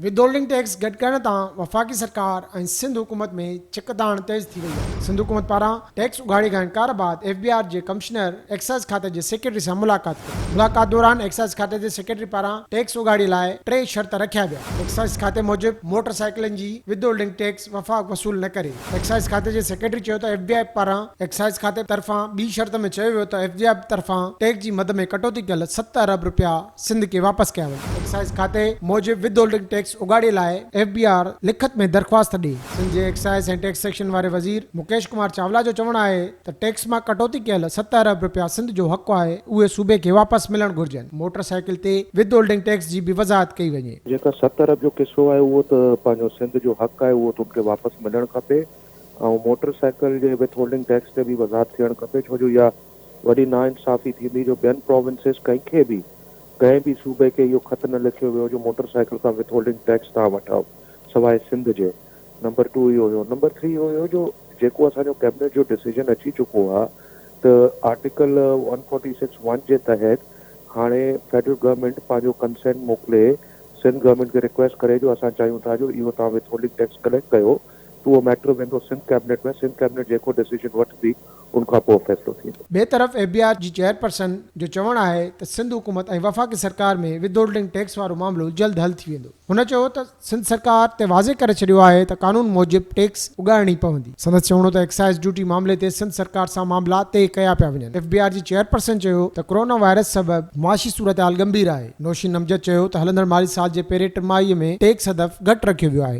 With holding tax گهٽ ڪرڻ تان وفاقي سرڪار ۽ سنڌ حڪومت ۾ ڇڪتاڻ تيز ٿي وئي آهي. سنڌ حڪومت پاران ٽيڪس اگهاڙي کان انڪار بعد ايف بي آر جي ڪمشنر ايڪسائيز کاتي جي سيڪريٽري سان ملاقات ڪئي. ملاقات دوران ايڪسائيز کاتي جي سيڪريٽري پاران ٽيڪس اگهاڙي لاء ٽي شرط رکيا ويا. ايڪسائيز کاتي موجب موٽر سائيڪلن جي ود هولڊنگ ٽيڪس وفاق وصول نه ڪري. ايڪسائيز کاتي جي سيڪريٽري چيو ته ايف بي آء پاران ايڪسائيز کاتي طرفان ٻي شرط ۾ چيو ويو ته ايف بي آء طرفان ٽيڪس جي مد ۾ ڪٽوتي ڪيل ست ارب رپيا سنڌ کي واپس ڪيا وڃن. ايڪسائيز کاتي موجب ود هولڊنگ ٽيڪس اڳاڙي لاء ايف بي آر لکت ۾ درخواست ڏئي. سنڌ جي ايڪسائيز ۽ ٽيڪسيشن واري وزير مڪيش ڪمار چاولا جو چوڻ آهي ته ٽيڪس مان ڪٽوتي ڪيل ست ارب رپيا سنڌ جو حق آهي اهي صوبي کي واپس ملڻ گهرجن، موٽر سائيڪل تي ود هولڊنگ ٽيڪس جي به وضاحت ڪئي وڃي. جيڪا ست ارب جو قصو آهي اهو ته پنهنجو سنڌ جو حق آهي اهو ته ان کي واپس ملڻ کپي ۽ موٽر سائيڪل جي وٿ هولڊنگ ٽيڪس تي به وضاحت ٿيڻ کپي ڇو جو اها وڏي ناانصافي ٿيندي جو ٻين پراونسز ڪنهن کي به ڪنهن به صوبي کي اهو خط نه لکيو ويو جو موٽر سائيڪل کان وٿ هولڊنگ ٽيڪس توهان وٺو سواء سنڌ جي نمبر ٽو اهو هيو نمبر ٿري اهو هيو جو جيڪو اسان جو ڪيبنيٽ جو ڊسيزن اچي چڪو آ ته article one forty six one جي تحت هاڻي فيڊرل گورنمينٽ پنهنجو ڪنسينٽ موڪلي سنڌ گورنمينٽ کي رڪويسٽ ڪري جو اسان چاهيون ٿا جو اهو توهان وٿ هولڊنگ ٽيڪس ڪليڪٽ ڪيو ته اهو ميٽر ويندو سنڌ ڪيبنيٽ ۾ سنڌ ڪيبنيٽ جيڪو ڊسيزن وٺندي ان کان پوء فيصلو ٿيندو. ٻئي طرف ايف بي آر جي چيئرپرسن جو چوڻ آهي ته سنڌ حڪومت ۽ وفاقي سرڪار ۾ ود هولڊنگ ٽيڪس وارو معاملو جلد حل ٿي ويندو. هن چيو ته سنڌ سرڪار تي واضح ڪري ڇڏيو آهي ته قانون موجب ٽيڪس اڳاڙڻي پوندي. سندس چوڻ هو ته ايڪسائيز ڊيوٽي معاملي تي سنڌ سرڪار سان معاملا طئي ڪيا پيا وڃن. ايف بي آر جي چيئرپرسن چيو ته ڪرونا وائرس سبب معاشي صورتحال ڳنڀير آهي. نوشين امجد چيو ته هلندڙ مالي سال جي پهرين ٽماهي ۾ ٽيڪس هدف گهٽ رکيو ويو آهي.